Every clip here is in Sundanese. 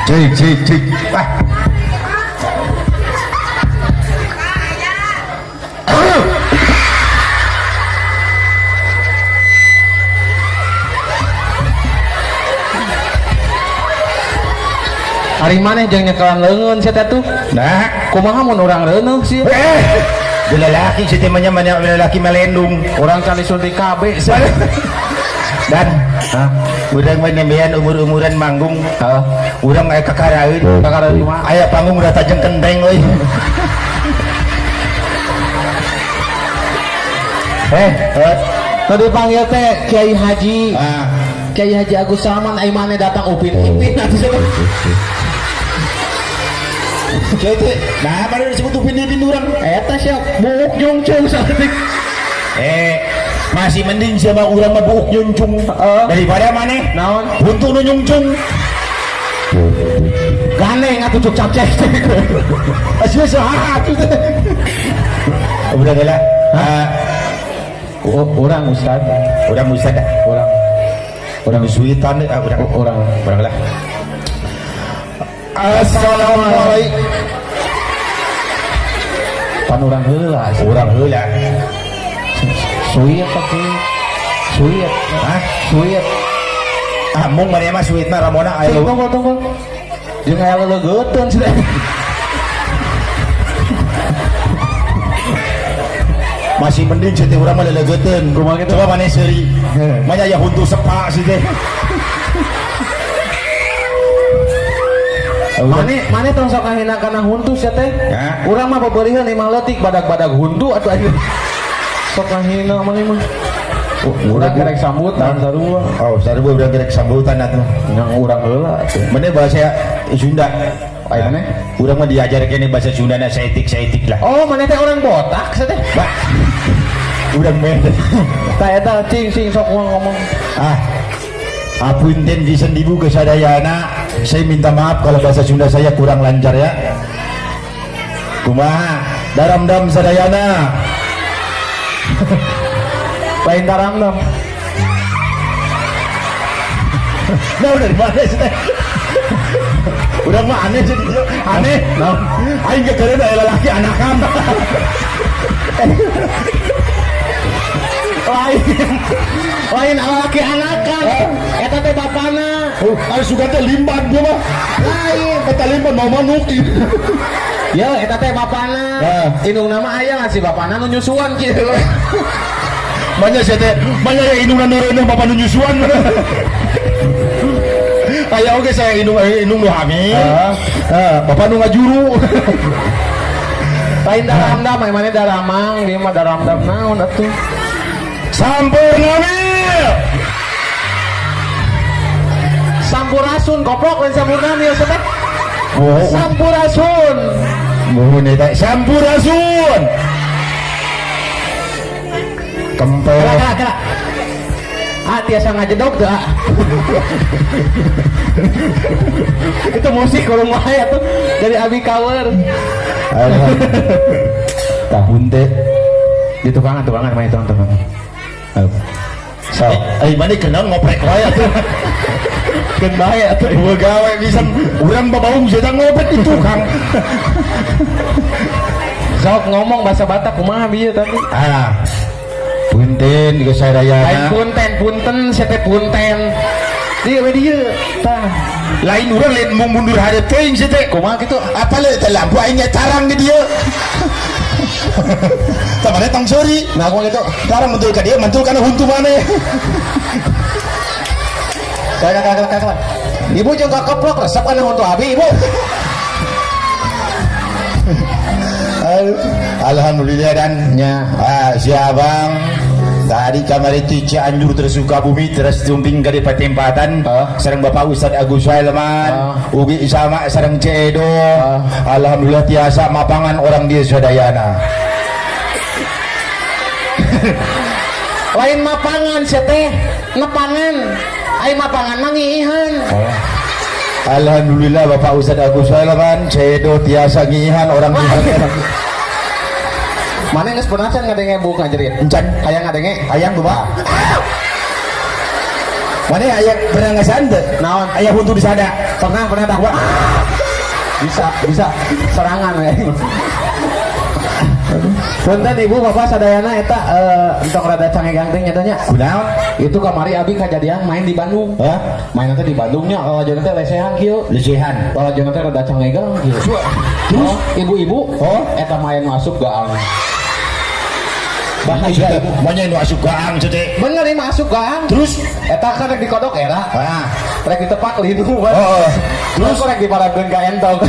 Cik cik cik. Ah. Ari maneh jeung nyekelan leungeun sia teh tuh. Nah, Kumaha mun urang reuneuh sih? eh, lelaki sih temanya mana lelaki melendung. Urang can disuntik KB sih. Dan Hah? urang mah nembean umur-umuran manggung. Heeh. Urang aya kakaraeun. Kakaraeun kumaha? Aya panggung udah tajeng kenteng euy. Eh, tadi panggil teh Kiai Haji. Ah, Kiai Haji Agus Salman ai maneh datang Upin Ipin atuh sia. Kiai teh, nah mana disebut Upin Ipin urang? Eta sia buuk nyungcung saeutik. Eh, masih mending sama urang mah buuk nyungcung Heeh. daripada maneh Naon? huntu nu nyungcung. Gandeng atuh cuk capcek. Asli saha atuh teh. Udah lah. Ah, Urang Ustad, urang Ustad. urang Urang suitan ah urang urang. Urang lah. Assalamualaikum. Pan urang heula. Urang heula. Suit atuh. Suit. Hah? Suit. Ah, mung maneh mah suit mah ramona aya Tunggu tunggu tunggu. Jeung aya leleugeutkeun sia. Masih mending sih teh urang mah leleugeutkeun. Kumaha kitu? Coba maneh seuri. Manya aya huntu sepa sih teh. Mane mane tong sok ngahina kana huntu sia teh. Ya. Urang mah bebeuliheun imah leutik badag-badag huntu atuh aing. Sok ngahina maneh mah. Urang gerek sambutan sarua. Oh, sarua urang gerek sambutan atuh. Yang urang heula atuh. Maneh bahasa Sunda. Aya maneh? Urang mah diajar kene bahasa Sunda na saeutik-saeutik lah. Oh, maneh teh orang botak sia teh. Bah. Urang meh. Tah eta cing sing sok ngomong. Ah. Apunten pisan ibu kesadayana. Saya minta maaf kalau bahasa Sunda saya kurang lancar ya. Kumaha? Daramdam sadayana. Lain daramdam. Nah, dari mana sih teh? Urang mah aneh sih aneh. Naon? Aing ge keureun aya lalaki anakan. Lain. Lain lalaki anakan. Eta teh bapana. Oh, aya sugan teh limban dia mah. Lain. Eta limban mau manuk. Ya, eta teh bapana. Nah. Indungna mah aya ngasih bapana nu nyusuan kieu. Manya sia teh, manya ya indungna nu reuneuh bapa nu nyusuan. Aya oge saya indung indung nu hamil. Heeh. Heeh, bapa nu ngajuru. Lain daramdam, ai maneh daramang, dia mah daramdam naon atuh. Sampurnamil. Sampurasun goblok lain sampurnamil sia teh. Oh, Sampurasun. muhun eta sampurasun. Kempel. Kela kela kela. Ah, tiasa ngajedog teu ah. Itu musik kurang wae atuh dari Abi Kawer. Tah punte. Di tukangan tukangan main tukang tukangan. So, eh mana kenal ngoprek wae atuh. Keun bae atuh. Eueuh gawe bisa urang babaung sia ngoprek di tukang. Sok ngomong bahasa Batak kumaha bieu tadi. Ah. Punten geus Lain sadayana. punten, punten, sia teh punten. Dieu we dieu. Tah. Lain urang lain mung mundur hareup teuing sia teh. Kumaha kitu? Apa le teh lampu aing nya tarang di dieu. Tah maneh tong seuri. Nah, kumaha kitu? Tarang mantul ka dieu, mantul kana huntu maneh. Kala kala kala kala. Ibu jeung kakeplok resep kana huntu abi, Ibu. Aduh, alhamdulillah dan Nya. ah, si abang tadi kamar itu Cianjur terus Sukabumi terus jumping ke patempatan Ah. sareng Bapak Ustad Agus Sulaiman Ah. ugi sama sareng Cedo Ah. alhamdulillah tiasa mapangan orang dia sadayana. Lain mapangan sia teh, nepangan. Ai mapangan mah ngiihan. Oh. Alhamdulillah Bapak Ustad Agus Sulaiman Cedo tiasa ngiihan orang dia sadayana. Mana geus pernah can ngadenge buuk ngajerit? Encan. Hayang ngadenge? Hayang kumaha? Mana aya pernah ngasaan teu? Naon? Aya huntu di sana. Pernah, pernah tak? Bisa, bisa serangan ya. Punten, Ibu, Bapak sadayana, eta entong rada cangegang teh nya. Kunaon? Itu kamari abi kejadian main di Bandung. Hah? Main teh di Bandungnya, lalajoan teh lesehan kieu. Lesehan. Lalajoan teh rada cangegang kieu. Terus? Oh, ibu-ibu, Oh? eta main masuk gaang. Bahaya, Ibu. Manya nu asup gaang teh. Bener ini masuk gaang. Terus? Eta kan rek dikodok era. Ah. Rek ditepak linu. Oh. Terus rek diparabkeun ka entog.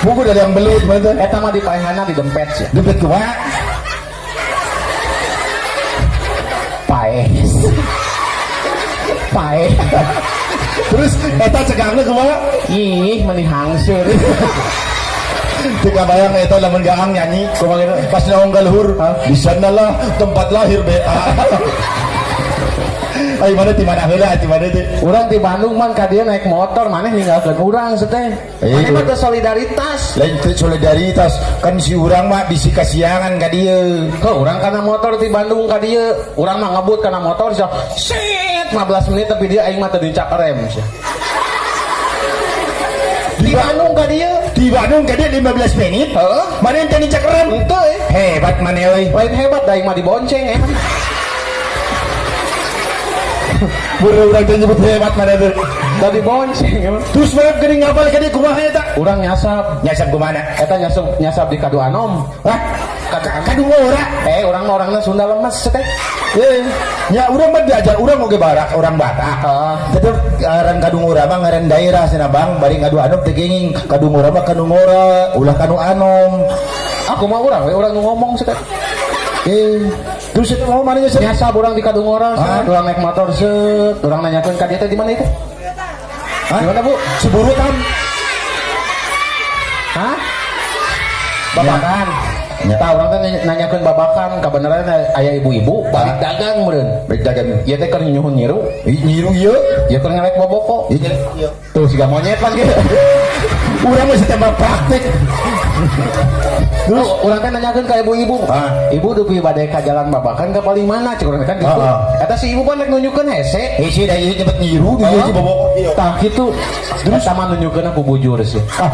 Buku dari yang belut mana teh? Eta mah dipaehana didempet sia. Dempet kumaha? Paeh. Paeh. Terus eta cegangna kumaha? Ih, meni hangseur. Teu kabayang eta lamun gaang nyanyi. Kumaha gitu? Pas naong ka luhur, di sanalah tempat lahir BA. Ai mana ti mana heula, ti mana teh? Urang di Bandung man ka dieu naik motor, maneh ninggalkeun urang seteh. Eh, Maneh mah teu solidaritas. Lain teu solidaritas, kan si urang mah bisi kasiangan ka dieu. Ke urang kana motor ti Bandung ka dieu, urang mah ngebut kana motor sia. Set 15 menit tapi dia aing mah teu dincak rem sia. Di Bandung ka dieu. Di Bandung ka dieu 15 menit. Heeh. Mana yang teu nincak rem? Henteu eh. Hebat maneh euy. Lain hebat da aing mah dibonceng emang. Buru urang teh nyebut hebat maneh teh. Da dibonceng emang. Terus mana geuning ngapal ka dieu kumaha eta? Urang nyasap. Nyasap kumaha? Eta nyasap nyasap di Kadu Anom. Hah? Kadu ora. Eh, urang mah orangna Sunda lemes teh. Eh, nya urang mah diajar urang oge barak orang Batak. Ah. Tetep ngaran Kadungora mah ngaran daerah cenah, Bang, bari Ngadu Anom teh genging. Kadungora mah Kadungora, ulah Kanu Anom. Aku mah urang we urang nu ngomong sih. Eh, terus itu mau mana nyasap? Nyasap urang di Kadungora, Ah. set, urang naik motor set, urang nanyakeun ka dia teh di mana itu? Hah? Di mana, Bu? Seburutan. Hah? Babakan. Ya. Tah urang teh nanyakeun babakan, kabeneran aya ibu-ibu balik dagang meureun. Baik dagang. Ieu teh keur nyuhun nyiru, Ih, nyiru ieu. ieu keur ngelek boboko. Ieu ieu. Tuh siga monyet pan kieu. Urang mah tambah praktek. Terus urang teh nanyakeun ka ibu-ibu. Ah. Ibu dupi bade ka jalan Babakan ka paling mana? Cek urang teh kan gitu. Ah, ah. Eta si ibu pan rek nunjukkeun hese. Eh, sih da ieu nyebut nyiru, ieu si boboko ieu. Tah kitu. Terus sama nunjukkeun ku bujur sih. Ah,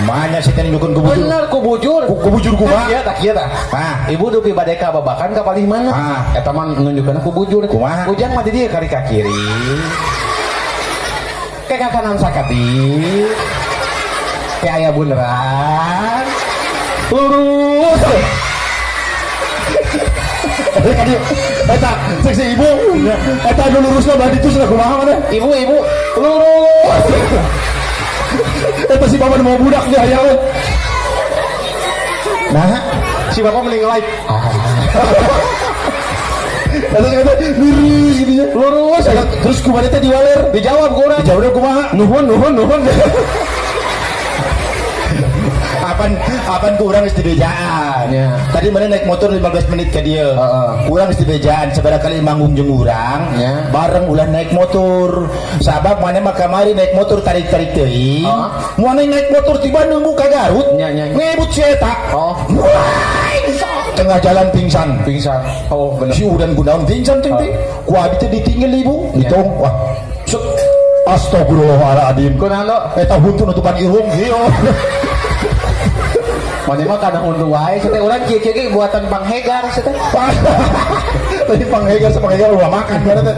mana sih teh nunjukkeun ku bujur? Bener ku bujur. Ku bujur kumaha? Kieu tah kieu tah. Ah. Ibu dupi bade ka Babakan ka palih mana? Ah. Eta mah nunjukkeun ku bujur. Kumaha? Ujang mah di dieu kari ka kiri. Ke ka kanan sakedik. Ke aya bundaran. Lurus. Eh, ka dieu. Eta cek si ibu. Eta nu lurusna badi itu cenah kumaha mana? Ibu, ibu, lurus. Eta si bapak mau budak dia hayang we. Nah, Si bapak mending like. Eta kata lurus gitu ya. Lurus. Eta, terus kumaha teh diwaler? Dijawab ku urang. Dijawabna kumaha? Nuhun, nuhun, nuhun. Apan apan ku urang geus dibejaan. Ya. Tadi mana naik motor 15 menit ke dia. Heeh. Urang geus dibejaan sabaraha kali manggung jeung urang, Ya. bareng ulah naik motor. Sabab mana mah kamari naik motor tarik-tarik teuing. Heeh. Mana naik motor ti Bandung ka Garut. Ya, ya, ya. Ngebut si eta. Oh. Wah, tengah jalan pingsan. Pingsan. Oh, bener. Si udan gunaon pingsan teh teh. Ku abi teh ditinggal ibu, Ya. ditong. Wah. Set. Astagfirullahaladzim. Kunaon lo? Eta huntu nutupan irung ieu. Mana mah kana huntu wae teh urang kieu-kieu ge buatan panghegar teh. Tapi panghegar sapanghegar ulah makan mana teh.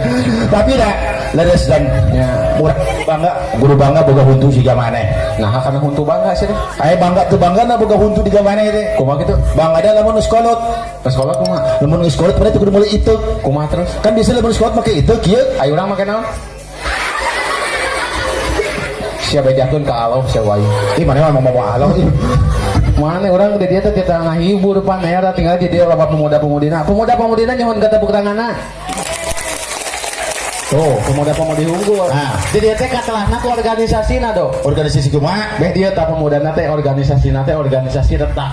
Tapi dah leres dan Ya. urang bangga, guru bangga boga huntu siga maneh. Nah, kana huntu bangga sih teh. Aya bangga teu bangga na boga huntu di maneh teh. Kumaha kitu? Bangga da lamun geus kolot. Ke sekolah kumaha? Lamun geus kolot berarti kudu meuli iteuk. Kumaha terus? Kan biasa lamun geus kolot make iteuk kieu. Ayo urang make naon? Sia bejakeun ka Allah sia wae. Ih maneh mah mau Allah ih. Mana orang di dia teh teu ngahibur pan era tinggal di dia loba pemuda-pemudina. Pemuda-pemudina nyuhun ka tepuk tanganna. Tuh, pemuda-pemudi unggul. Ah. Di dia teh katelahna ku organisasina do. Organisasi kumaha? Beh dia tah pemudana teh organisasina teh organisasi retak.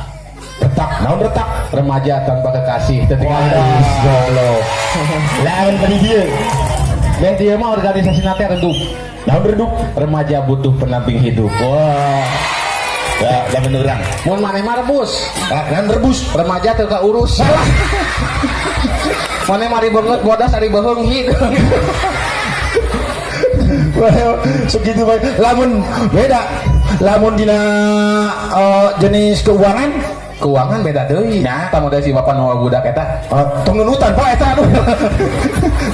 Retak, naon retak? Remaja tanpa kekasih. Teu tinggal. Wah, goblok. Lawan tadi dia. Beh dia mah organisasina teh redup. Naon redup? Remaja butuh pendamping hidup. Wah. Ya, lamun urang. Mun maneh mah rebus. Ah, naon rebus? Remaja teu kaurus. Maneh mari beungeut bodas ari beuheung hideung. Segitu bae. Lamun beda. Lamun dina jenis keuangan. Keuangan beda deui. Nah. Tamu si bapak nu budak eta. Tong nunutan Pak eta aduh.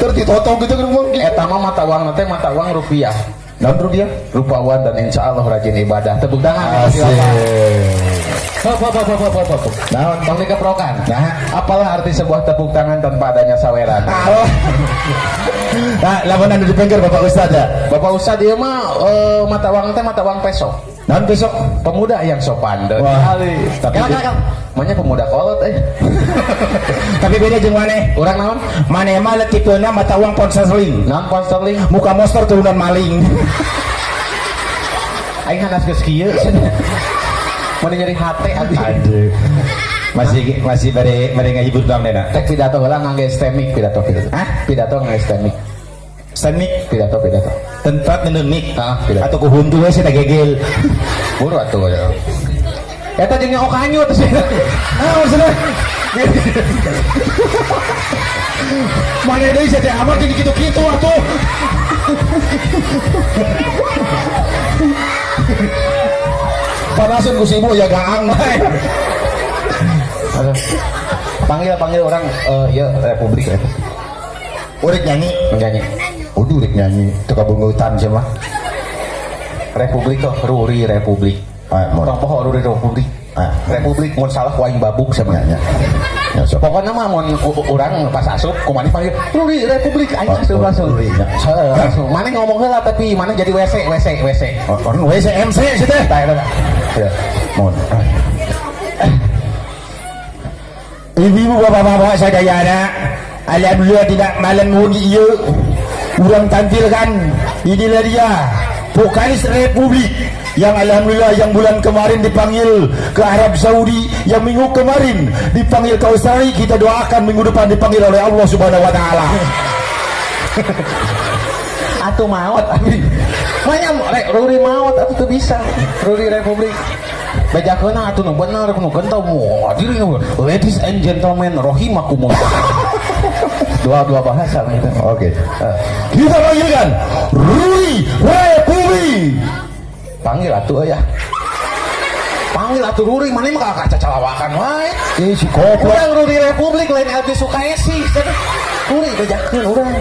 Terus ditotong gitu kan. Eta mah mata uang teh mata uang rupiah. Naon rupiah? Rupawan dan insya Allah rajin ibadah. Tepuk tangan. Asik. Hop, hop, hop, hop, hop, hop. Naon? Tong dikeprokan. Nah. Apalah arti sebuah tepuk tangan tanpa adanya saweran? Halo. Nah, lamun anu dipengker Bapak Ustad ya. Bapak Ustad ieu mah mata uang teh mata uang peso. Naon besok? Pemuda yang sopan deui. Wah. Tapi Tapi Manya pemuda kolot eh. Tapi beda jeung maneh. Urang naon? Maneh mah tipena mata uang pound sterling. Naon pound sterling? Muka monster turunan maling. Aing hanas geus kieu. Mun nyeri hate abdi. Aduh. Masih masih bade bade ngahibur bang Dena. Tek pidato heula ngangge stand mic pidato pidato. Hah? Pidato ngangge stand mic. Stand mic. Pidato pidato. Tempat nendun mic. Ah, pidato. Atau ku huntu we sih gegel. Buru atuh ya. Eta jeung nyok hanyut. Ah, maksudnya. Mana deui sia teh amat jadi kitu-kitu atuh. Panasun ku si ibu ya gaang bae. Panggil panggil orang ya Republik ya. Urek nyanyi. Nyanyi. Udah urek nyanyi teu kabungutan sia mah. Republik tuh Ruri Republik. Ah, mun. Tong poho Ruri Republik. Ah. Republik mun salah ku aing babuk sama. Nya, nya. Ya, sok. Pokoknya mah mun urang pas asup kumaha panggil Ruri Republik aing Oh, asup oh, langsung. Ruri, ya. Heeh, langsung. Mana ngomong heula tapi mana jadi WC WC WC. Oh, orang WC MC sih teh. Tah eta. Ya. Mohon. Ibu-ibu bapak-bapak sadayana, alhamdulillah tidak malam wengi ieu urang tampilkan inilah dia vokalis Republik yang alhamdulillah yang bulan kemarin dipanggil ke Arab Saudi, yang minggu kemarin dipanggil ke Australia, kita doakan minggu depan dipanggil oleh Allah Subhanahu wa taala. Atuh maot abi. Manya Ruri maot atuh teu bisa. Ruri Republik. Bejakeuna atuh nu bener nu gentong diri ladies and gentlemen rahimakumullah. Dua-dua bahasa gitu. Oke. Kita panggilkan Ruri Republik. Panggil atuh ya. Panggil atuh Ruri, mana mah kaca calawakan wae. Ih, si goblok. Urang Ruri Republik lain Elvi Sukaesih. Ruri bejakeun urang.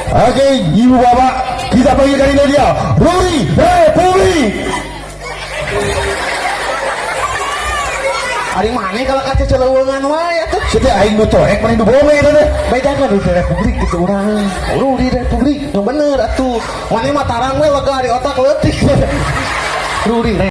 Oke, ibu bapak, kita panggilkan ini dia, Ruri Republik. Ari maneh kalau kaca celeuweungan wae atuh. Sete aing nu torek mana nu bonge eta teh. Bedakan Ruri Republik gitu urang. Ruri Republik nu bener atuh. Maneh mah tarang we lega di otak leutik. Ruri